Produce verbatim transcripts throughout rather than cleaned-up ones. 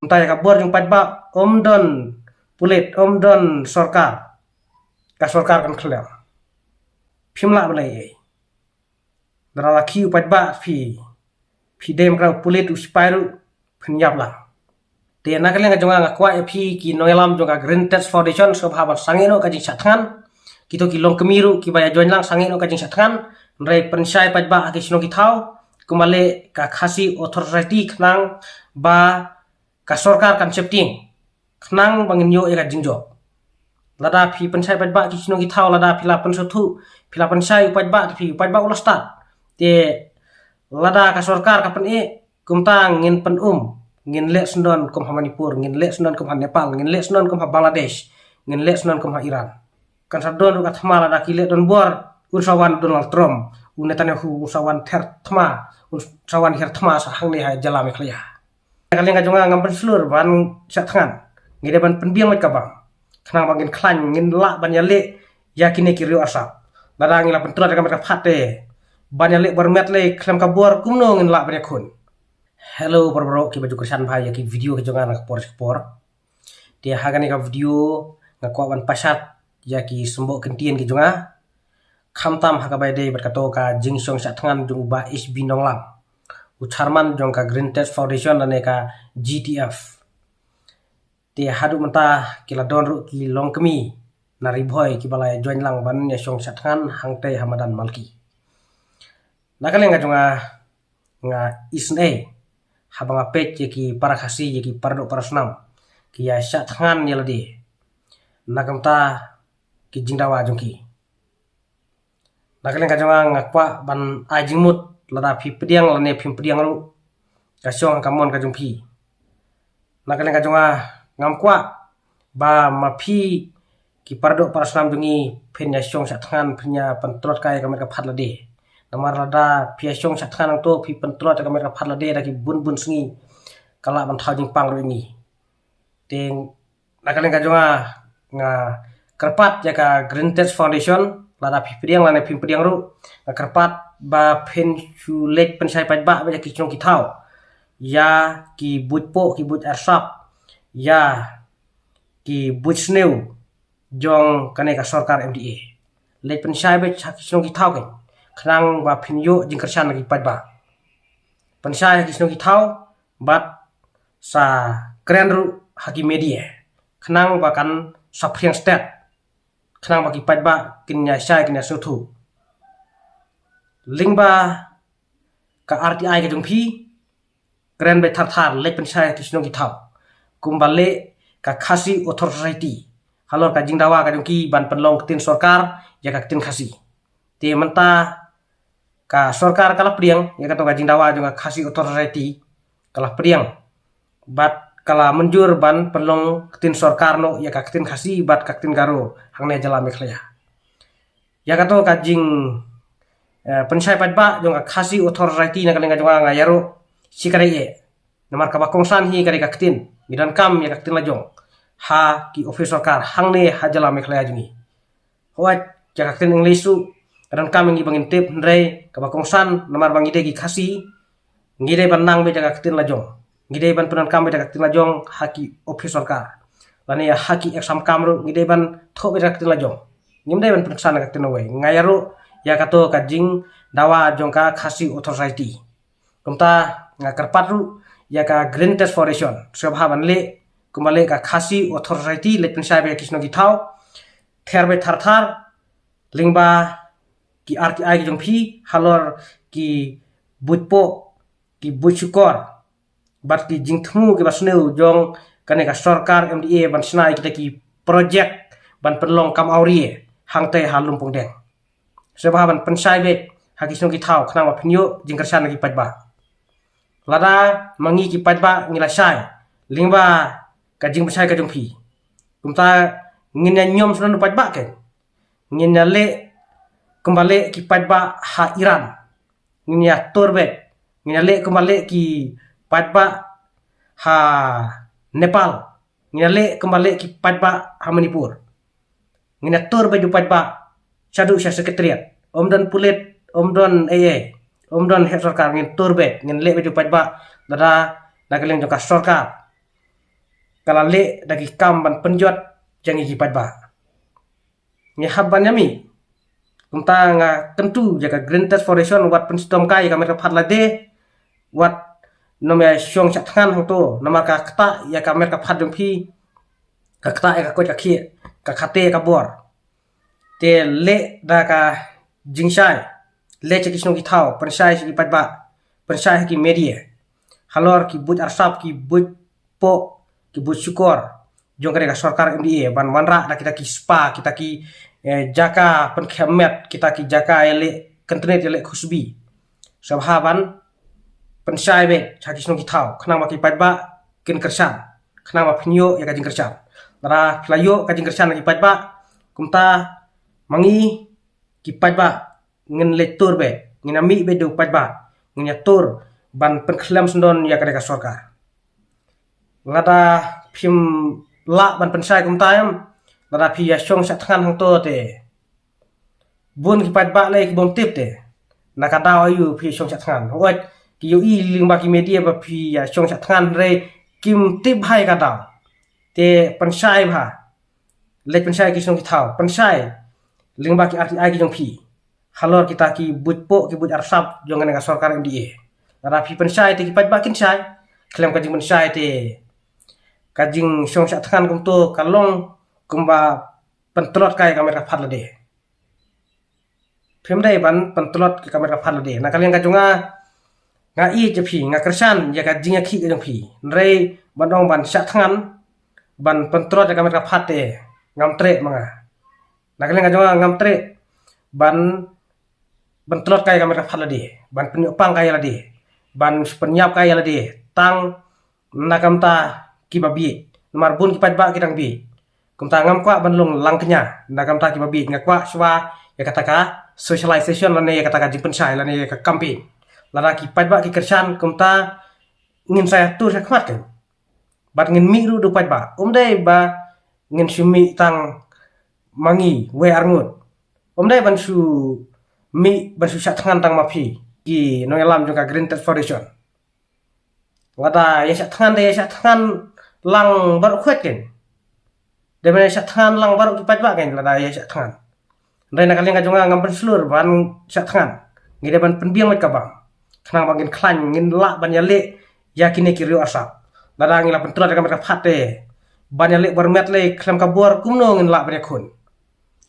Mynta ïa ka bor jong paidbah, ym don pulit, ym don sorkar, ka sorkar kan khlem. Phim lah ban leh ei. Lada la khie u paidbah phi, phi dem kra u pulit u sipai ruh, phin ïap lang. Te na ka liang ka jong nga, nga kwah ïa phi ki nongïalam jong ka Green Touch Foundation, sngewbha ban sangeh noh ka jingshah thngan. Kito ki longkmie ruh kiba ïa join lang, sangeh noh ka jingshah thngan. Hynrei pynshai paidbah ha ki shnong ki thaw, kumba leh ka Khasi Author Society, khnang ba ka sorkar kan sheptieng, khnang ba ngin ïoh ïa ka jingjop. Lada phi pynshai paidbah ki shnong ki thaw, lada phi la pynsngewthuh, phi la pynshai u paidbah, te phi, u paidbah u la stad. Te lada ka sorkar ka pyneh, kumta ngin pynum, ngin leh syndon kum ha Manipur, ngin leh syndon kum ha Nepal, ngin leh syndon kum ha Bangladesh, ngin leh syndon kum ha Iran. Kan sa don ruh ka thma, lada ki leh donbor, un sa wan Donald Trump, u Netanyahu, un sa wan ther thma, un sa wan hiar thma sha hangne ha jylla Meghalaya. Ka liang ka jong nga, ngam pynslur ban shah thngan. Ngi dei ban pynbiang beit ka bam, khnang ba ngin khlaiñ, ngin lah ban ïaleh ïa kine ki riew arsap. Lada ngi la pyntrot ïa ka met ka phad te, ban ïaleh bor met lei khlem ka bor, kumno ngin lah ban ïakhun? Hello para baroh kiba ju kyrshan bha ïa ki video ki jong nga na ka por sha ka por. Te ha kane ka video nga kwah ban pashat ïa ki symboh kyntien ki jong nga, khamtam ha kaba ïadei bad kato ka jingshong shah thngan jong u Bah H B Nonglang, u chairman jong ka Green Touch Foundation lane ka G T F. Te haduh mynta ki la don ruh ki longkmie na Ri Bhoi kiba la ïa join lang ban ïa shong shah thngan hangtei ha madan Malki. Na ka liang ka jong nga, nga isynei haba nga peit ïa ki para Khasi, ïa ki para doh para snam, ki ïa shah thngan ïa lade na ka bynta ki jingdawa jong ki. Na ka liang ka jong nga, nga kwah ban ai jingmut, lada phi pdiang lane phim pdiang ruh, ka shong ha ka mon ka jong phi. Na ka liang ka jong nga, ngam kwah ba ma phi ki para doh para snam jong ngi phin ïa shong shah thngan, phin ïa pyntrot kai ka met ka phad lade. Namar lada phi ïa shong shah thngan hangto, phi pyntrot ka met ka phad lade da ki bun bun sngi, ka lah ban thaw jingpang ruh ïa ngi. Te na ka liang ka jong nga, nga kyrpad ïa ka Green Touch Foundation, lada phi pdiang lane phim pdiang ruh, nga kyrpad ba phin shu leit pynshai paidbah beit ïa ki shnong ki thaw, ïa ki buit poh, ki buit arsap, ïa ki buit sniew jong kane ka sorkar M D A. Leit pynshai beit ha ki shnong ki thaw kein, khnang ba phin ïoh jingkyrshan na ki paidbah. Pynshai ha ki shnong ki thaw, bad sa kren ruh ha ki media, khnang ba kan saphriang stet, khnang ba ki paidbah kin ïa shai, kin ïa sngewthuh. Lyngba ka R T I ka jong phi, kren beit thar thar, leit pynshai ha ki shnong ki thaw, kumba leh ka Khasi Author Society, halor ka jingdawa ka jong ki ban pynlong ktien sorkar ïa ka ktien Khasi. Te mynta ka sorkar ka la pdiang ïa kato ka jingdawa jong ka Khasi Author Society, ka la pdiang bad ka la mynjur ban pynlong ktien sorkar noh ïa ka ktien Khasi bad ka ktien Garo hangne jylla Meghalaya. Ïa kato ka jing, eh, pynshai paidbah jong ka Khasi Author Society na ka liang ka jong nga, nga ïaroh shi kare eh. Namar kaba kongsan hi ka dei ka ktien, ngi donkam ïa ka ktien la jong ha ki ophis sorkar hangne ha jylla Meghalaya jong ngi. Hooid, ïa ka ktien English ruh ka donkam ïa ngi ba ngin tip, hynrei kaba kongsan, namar ba ngi dei ki Khasi, ngi dei ban nang beit ïa ka ktien la jong. Ngi dei ban pyndonkam beit ïa ka ktien la jong ha ki ophis sorkar, lane ha ki exam kam ruh ngi dei ban thoh beit ïa ka ktien la jong. Ngim dei ban pynksan ïa ka ktien uwei. Nga ïaroh ïa kato ka jingdawa jong ka Khasi Author Society. Kumta nga kyrpad ruh ïa ka Green Touch Foundation, sngewbha ban leh kumba leh ka Khasi Author Society, leit pynshai beit ha ki shnong ki thaw, ther beit thar thar lyngba ki R T I ki jong phi halor ki buit poh, ki buit shukor bad ki jingthmu kiba sniew jong kane ka sorkar M D A ban shna ïa kita ki projek ban pynlong kam awria hangtei ha Lumpongdeng. Sngewbha ban pynshai beit ha ki shnong ki thaw, khnang ba phin ïoh jingkyrshan na ki paidbah. Lada ma ngi ki paidbah ngi la shai lyngba ka jingpynshai ka jong phi, kumta ngin ïa ñiom sngewbha u paidbah kein. Ngin ïa leh kumba leh ki paidbah ha Iran. Ngin ïa tur beit. Ngin ïa leh kumba leh ki paidbah ha Nepal. Ngin ïa leh kumba leh ki paidbah ha Manipur. Ngin ïa tur beit u paidbah shaduh sha secretariat. Ym don pulit, ym don A A, ym don heh sorkar, ngin tur beit, ngin leh beit u paidbah lada na ka liang jong ka sorkar ka la leh da ki kam ban pynjot jong ki paidbah. Ngi hap ban ïa mih. Kumta nga kyntu ïa ka Green Touch Foundation wat pynshitom kai ïa ka met ka phad lade, wat nym ïa shong shah thngan hangto, namar ka ktah ïa ka met ka phad jong phi, ka ktah ïa ka koit ka khiah, ka khate ïa ka bor. Te leh da ka jingshai, leh sha ki shnong ki thaw, pynshai sha ki paidbah, pynshai ha ki media, halor ki buit arsap, ki buit poh, ki buit shukor jong kane ka sorkar M D A, ban wanrah da kita ki spa, kita ki, eh, jaka pynkhem met, kita ki jaka ïaleh kyntnet, ïaleh khushbi. Sngewbha ban pynshai beit ha ki shnong ki thaw, khnang ba ki paidbah kin kyrshan, khnang ba phin ïoh ïa ka jingkyrshan. Lada phi la ïoh ka jingkyrshan na ki paidbah, kumta ma ngi ki paidbah ngin leit tur beit, ngin ïa mih beit da u paidbah, ngin ïa tur ban pynkhlem sngewdon ïa kane ka sorkar. Lada phim lah ban pynshai kumta em, lada phi ïa shong shah thngan hangto te, bun ki paidbah lei ki bym tip te na ka daw aïu phi shong shah thngan. Hooid, ki ïohi lyngba ki media ba phi ïa shong shah thngan, hynrei kim tip bha ïa ka daw. Te pynshai bha, leit pynshai ki shnong ki thaw, pynshai lyngba ki R T I ki jong phi halor kita ki buit poh, ki buit arsap jong kane ka sorkar M D A. Lada phi pynshai te ki paidbah kin shai. Khlem ka jingpynshai te ka jingshong shah thngan kumto ka long kumba pyntlot kai ka met ka phad lade. Phim dei ban pyntlot kai ka met ka phad lade. Na ka liang ka jong nga, nga ïeit ïa phi, nga kyrshan ïa ka jingïakhih ka jong phi. Hynrei ban ong ban shah thngan, ban pyntlot ïa ka met ka phad te, ngam treh ma nga. Na ka liang ka jong nga ngam treh ban, ban pyntlot kai ka met ka phad lade, ban pynïoh pang kai ïa lade, ban pynïap kai ïa lade tang na ka bynta kiba bieit. Namar bun ki paidbah ki dang bieit. Kumta ngam kwah ban long langkñia na ka bynta kiba bieit, nga kwah shuwa ïa kata ka socialization lane ïa kata ka jingpynshai lane ïa ka campaign. Lada ki paidbah ki kyrshan kumta ngin sa ïatur shakhmat kan. Bad ngin mih ruh da u paidbah. Um dei ba ngin shu mih tang ma ngi wei ar ngut. Um dei ban shu mih ban shu shah thngan tang ma phi ki nongïalam jong ka Green Touch Foundation. Lada ïa shah thngan te ïa shah thngan lang baroh khoit kan. Dei ban ïa shah thngan lang baroh ki paidbah kan lada ïa shah thngan. Hynrei na ka liang ka jong nga ngam pynshlur ban shah thngan. Ngi dei ban pynbiang beit ka bam. Khnang ba ngin khlaiñ, ngin lah ban ïaleh ïa kine ki riew arsap. Lada ngi la pyntrot ïa ka met ka phad te ban ïaleh bor met lei khlem ka bor, kumno ngin lah ban ïakhun?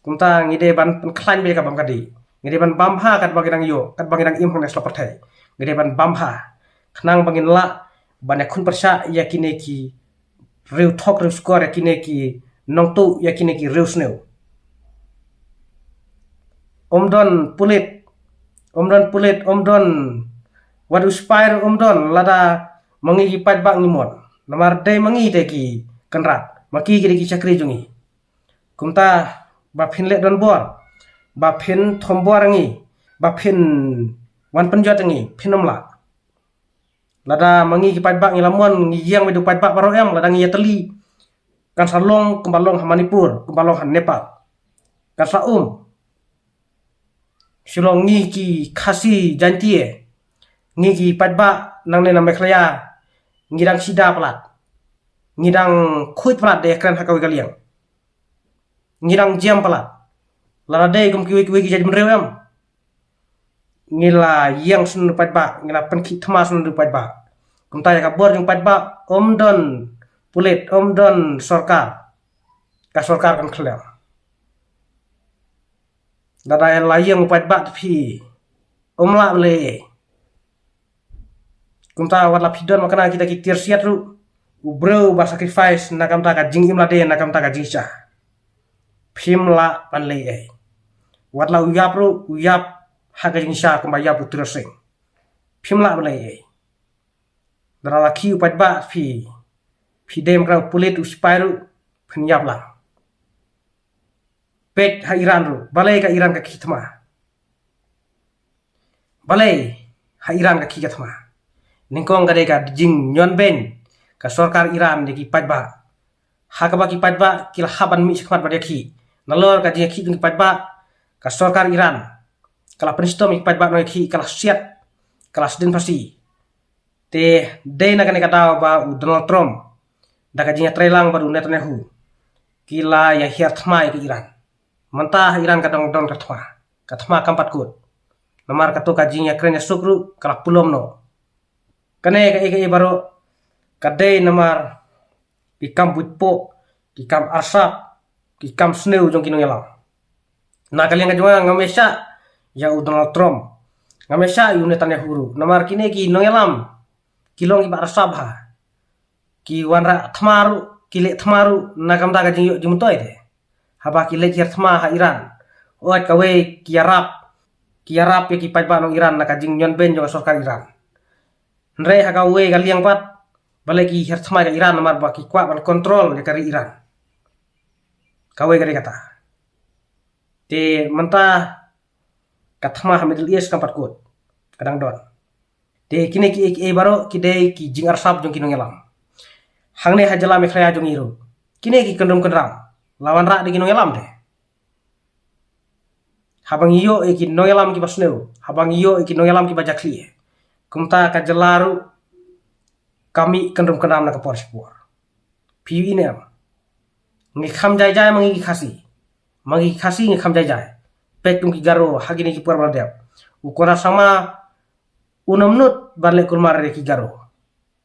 Kumta ngi dei ban pynkhlaiñ beit ka bam ka dih. Ngi dei ban bam bha katba ngi dang ïoh, katba ngi dang im hangne shlok pyrthei. Ngi dei ban bam bha khnang ba ngin lah ban ïakhun pyrshah ïa kine ki riew thok riew shkor, ïa kine ki nongtuh, ïa kine ki riew sniew. Ym don pulit, ym don pulit, ym don wat u sipai ruh ym don lada ma ngi ki paidbah ngi mon. Namar dei ma ngi te ki kynrad, ma ki ki dei ki shakri jong ngi. Kumta ba phin leh donbor, ba phin thombor ngi, ba phin wan pynjot ngi, phin ym lah. Lada ma ngi ki paidbah ngi la mon, ngi ïeng beit da u paidbah baroh em, lada ngi ïatylli kan sa long kumba long ha Manipur, kumba long ha Nepal. Kan sa um. Shilong ngi ki Khasi Jaiñtia, ngi ki paidbah nangne na Meghalaya, ngi dang sida palat, ngi dang khuid palat da ïakren ha kawei ka liang. Ngi dang jem palat. Lada dei kum kiwei kiwei ki jaitbynriew em, ngi la ïeng sngewbha da u paidbah, ngi la pynkhih thma sngewbha da u paidbah. Kumta ïa ka bor jong u paidbah ym don pulit, ym don sorkar. Ka sorkar kan khlem. Lada la ïeng u paidbah te phi ym lah lei. Kumta wat la phi don ma kane kita ki tiar siat ruh, u briew ba sacrifice na ka bynta ka jingim lade, na ka bynta ka jingshisha, phim lah ban lei ei. Wat la u ïap ruh, u ïap ha ka jingshisha kumba ïap u Tirot Sing. Phim lah ban lei ei. Lada la khih u paidbah phi, phi dei ma kane u pulit u sipai ruh, phin ïap lang. Peit ha Iran ruh, balei ka Iran ka khih thma? Balei ha Iran ka khih ka thma? Nyngkong ka dei ka jingñion beiñ ka sorkar Iran ïa ki paidbah. Ha kaba ki paidbah ki la hap ban mih shakhmat ban ïakhih. Nalor ka jingïakhih jong ki paidbah, ka sorkar Iran ka la pynshitom ïa ki paidbah nongïakhih, ka la siat, ka la sdien phasi. Te dei na kane ka daw ba u Donald Trump da ka jingïatreilang bad u Netanyahu, ki la ïa hiar thma ïa ka Iran. Mynta ha Iran ka dang don ka thma, ka thma kam pat kut. Namar kato ka jingïakren ïasuk ruh ka la pulom noh. Kane kaei kaei baroh ka dei namar ki kam buit poh, ki kam arsap, ki kam sniew jong ki nongïalam. Na ka liang ka jong nga, ngam ïa shah ïa u Donald Trump, ngam ïa shah ïa u Netanyahu ruh, namar kine ki nongïalam ki long kiba arsap bha. Ki wanrah thma ruh, ki leh thma ruh na ka bynta ka jingïoh jingmyntoi te. Haba ki leit hiar thma ha Iran, hooid kawei ki ïarap, ki ïarap ïa ki paidbah nong Iran na ka jingïohnbeiñ jong ka sorkar Iran. Hynrei ha kawei ka liang pat, balei ki hiar thma ïa ka Iran? Namar ba ki kwah ban control ïa ka ri Iran. Kawei ka dei kata. Te mynta ka thma ha Middle East kam pat kut, ka dang don. Te kine kiei kiei baroh ki dei ki jingarsap jong ki nongïalam. Hangne ha jylla Meghalaya jong ngi ruh, kine ki kynrum kynram la wanrah da ki nongïalam te. Haba ngi ïoh ïa ki nongïalam kiba sniew, haba ngi ïoh ïa ki nongïalam kiba jakhlia, kumta ka jylla ruh ka mih kynrum kynram na ka por sha ka por. Phi ïohi ne em? Ngi kham jai jai ma ngi ki Khasi, ma ngi ki Khasi ngi kham jai jai. Peit kum ki Garo ha kine ki por ba la dep. U Conrad Sangma um nud ban leh kulmar ïa ki Garo.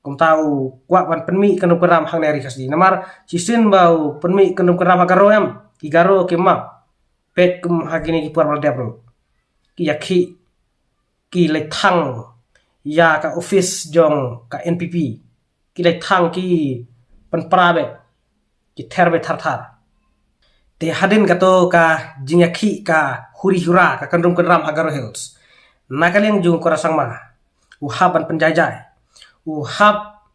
Kumta u kwah ban pynmih kynrum kynram hangne ha ri Khasi. Namar shisien ba u pynmih kynrum kynram ha Garo em, ki Garo ki map. Peit kum ha kine ki por ba la dep ruh, ki ïakhih, ki leit thang ïa ka office jong ka N P P, ki leit thang, ki pynpra beit, ki ther beit thar thar. Te hadien kato ka jingïakhih, ka huri hura, ka kynrum kynram ha Garo Hills, na ka liang jong u Conrad Sangma, u hap ban pynjai jai, u hap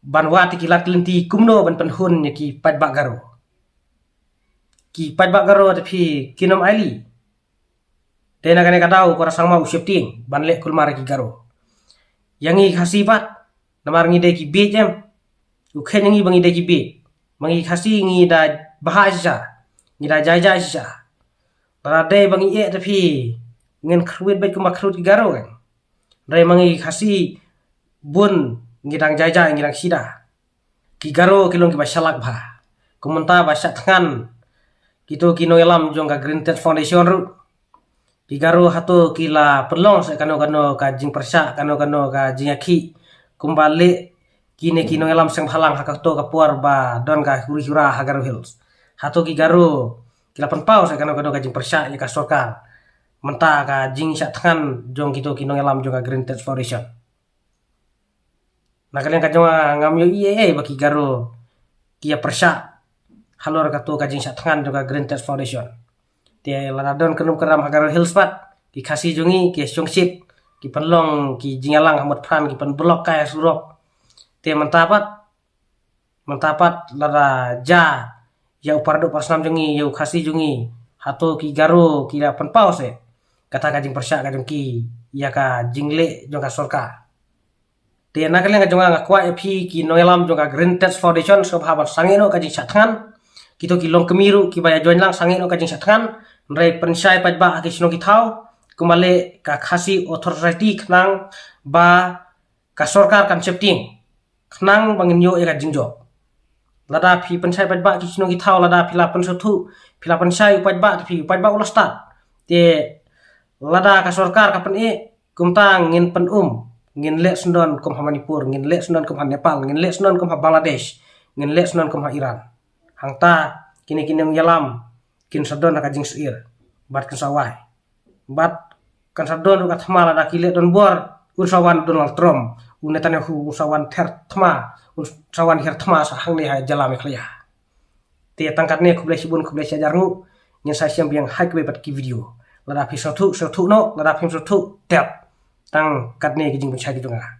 ban wad ïa ki lad ki lynti kumno ban pynhun ïa ki paidbah Garo. Ki paidbah Garo te phi, kim ai lei. Te na kane ka daw u Conrad Sangma u sheptieng ban leh kulmar ïa ki Garo. Ïa ngi Khasi pat, namar ngi dei ki bieit em. U kheiñ ïa ngi ba ngi dei ki bieit. Ma ngi Khasi ngi da bha shisha, ngi da jai jai shisha. Lada dei ba ngi eh te phi, ngin kyrwit beit kumba kyrwit ki Garo kan. Hynrei ma ngi Khasi bun ngi dang jai jai, ngi dang shida. Ki Garo ki long kiba shalak bha. Kumta ba shah thngan kito ki nongïalam jong ka Green Tent Foundation ruh, ki Garo hato ki la pynlong seh kano kano ka jingpyrshah, kano kano ka jingïakhih kumba leh kine ki nongïalam seng bhalang ha kato ka por ba don ka huri hura ha Garo Hills? Hato ki Garo ki la pynpaw seh kano kano ka jingpyrshah ïa ka sorkar mynta ka jingshah thngan jong kito ki nongïalam jong ka Green Tent Foundation? Na ka liang ka jong nga, ngam ïohi ei ei ba ki Garo ki ïa pyrshah halor kato ka jingshah thngan jong ka Green Tent Foundation. Te lada don kynrum kynram ha Garo Hills pat, ki Khasi jong ngi ki shongshit, ki pynlong ki jingïalang ha mut pran, ki pynblok kai surok. Te mynta pat, mynta pat lada jia ïa u para doh para snam jong ngi, ïa u Khasi jong ngi, hato ki Garo ki la pynpaw seh kata ka jingpyrshah ka jong ki ïa ka jingleh jong ka sorkar? Te na ka liang ka jong nga, nga kwah ïa phi ki nongïalam jong ka Green Tent Foundation, sngewbha ban sangeh noh ka jingshah thngan. Kito ki longkmie ruh kiba ïa join lang, sangeh noh ka jingshah thngan. Hynrei pynshai paidbah ha ki shnong ki thaw kumba leh ka Khasi Authors' Society khnang ba ka sorkar kan sheptieng, khnang ba ngin ïoh ïa ka jingjop. Lada phi pynshai paidbah ki shnong ki thaw, lada phi la pynsngewthuh, phi la pynshai u paidbah te phi, u paidbah u la stad. Te lada ka sorkar ka pyneh, kumta ngin pyn-um, ngin leh sngewdon kum ha Manipur, ngin leh sngewdon kum ha Nepal, ngin leh sngewdon kum ha Bangladesh, ngin leh sngewdon kum ha Iran. Hangta kine ki nongïalam kin sa don ha ka jingsheptieng bad kin sa wai. Bad kan sa don ruh ka thma, lada ki leh donbor, un sa wan Donald Trump, u Netanyahu, un sa wan ther thma, un sa wan hiar thma sha hangne ha jylla Meghalaya. Te tang katne, khublei shibun, khublei shihajar nguh. Ngin sa ïashem biang ha kiwei pat ki video. Lada phi sngewthuh, sngewthuh noh, lada phim sngewthuh, tep. Tang katne ki jingpynshai ki jong nga.